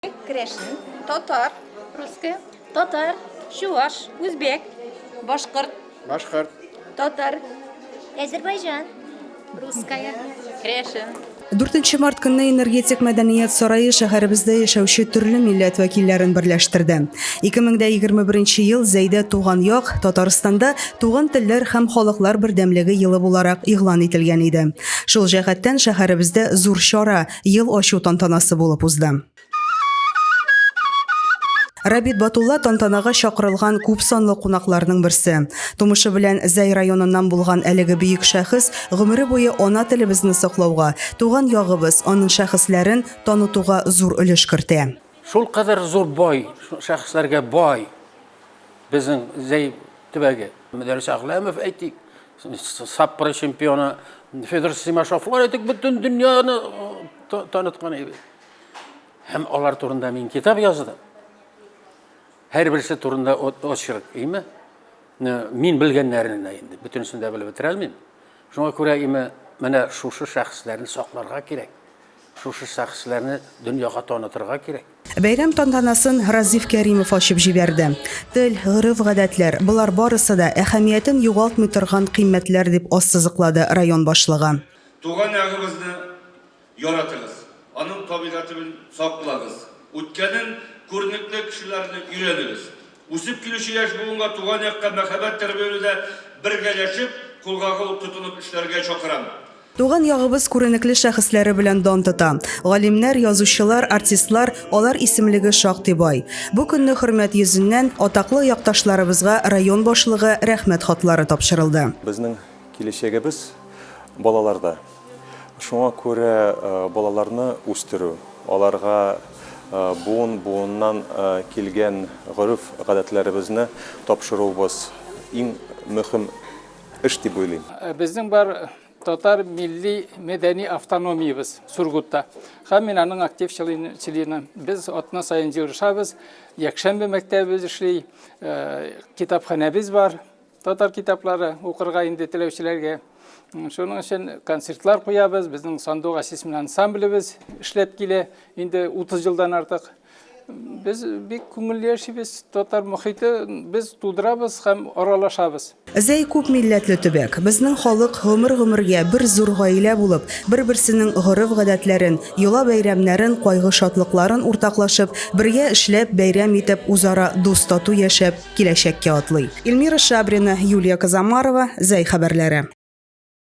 Керәшен, татар, Русская, татар, чуваш, үзбәк, башкорт, Башкорт. татар, Әзербайҗан, русская, керәшен. Дүртенче март көнне Энергетик мәдәният сарае шәһәребездә яшәүче төрле милләт вәкилләрен берләштерде. 2021 ел Зәйдә Туган як, Татарстанда Туган телләр һәм халыклар бердәмлеге елы буларак игълан ителгән иде. Шул җәһәттән шәһәребездә зур чара, Ел ачу тантанасы булып узды. Рабит Батулла тантанага чакырылган күп санлы кунакларның берсе. Тумышы белән Зәй районыннан булган әлеге бөек шәхес гомере буе ана телебезне саклауга, туган ягыбыз, аның шәхесләрен танытуга зур өлеш кертә. Шулкадәр зур бай шәхесләргә бай безнең Зәй төбәге. Мөдәррис Әгъләмов әйтик, Саппоро чемпионы Федор Симашовлар әйтик, бөтен дөньяны таныткан иде. Һәм алар турында мин китап яздым. Һәрберсе турында очерк, име? Мин белгәннәрен дә инде, бөтенесен дә белеп бетерә алмыйм. Шуңа күрә име, менә шушы шәхесләрне сакларга кирәк. Шушы шәхесләрне дөньяга танытырга кирәк. Бәйрәм тантанасын Разиф Кәримов ачып җибәрде. Тел, гореф-гадәтләр, болар барысы да әһәмиятен югалтмый торган кыйммәтләр, дип ассызыклады район башлыгы. Туган ягыбызны яратыгыз, аның табигатен саклагыз, үткәнен, күренекле кешеләрне өйрәнегез. Үсеп килүче яшь буынга туган якка мәхәббәт тәрбияләүдә бергәләшеп, кулга-кул тотынып эшләргә чакырам. Туган ягыбыз күренекле шәхесләре белән дан тота. Галимнәр, язучылар, артистлар, алар исемлеге шактый бай. Бу көнне хөрмәт йөзеннән атаклы якташларыбызга район башлыгы Рәхмәт хатлары тапшырылды. Безнең киләчәгебез балаларда. Шуңа күрә балаларны үстерү, аларга буын-буыннан килгән гореф-гадәтләребезне тапшыруыбыз иң мөһим эш дип уйлыйм. Безнең бар татар милли мәдәни автономиябез Сургутта. Һәм мин аның актив члены. Без атна саен җыелышабыз, якшәмбе мәктәбебез эшли, китапханәбез бар, татар китаплары укырга инде теләүчеләргә. Шуның өчен концертлар куябыз, безнең Сандугач исемле ансамблебез эшләп килә инде 30 елдан артык. Без бик күңелле яшибез, татар мохите без тудырабыз һәм аралашабыз. Зәй күп милләтле төбәк. Безнең халык гомер-гомергә бер зур гаилә булып, бер-берсенең гореф-гадәтләрен, йола-бәйрәмнәрен, кайгы-шатлыкларын уртаклашып, бергә эшләп, бәйрәм итеп, үзара дус-тату яшәп, киләчәккә атлый. Эльмира Шабрина, Юлия Казамарова, Зәй хәбәрләре.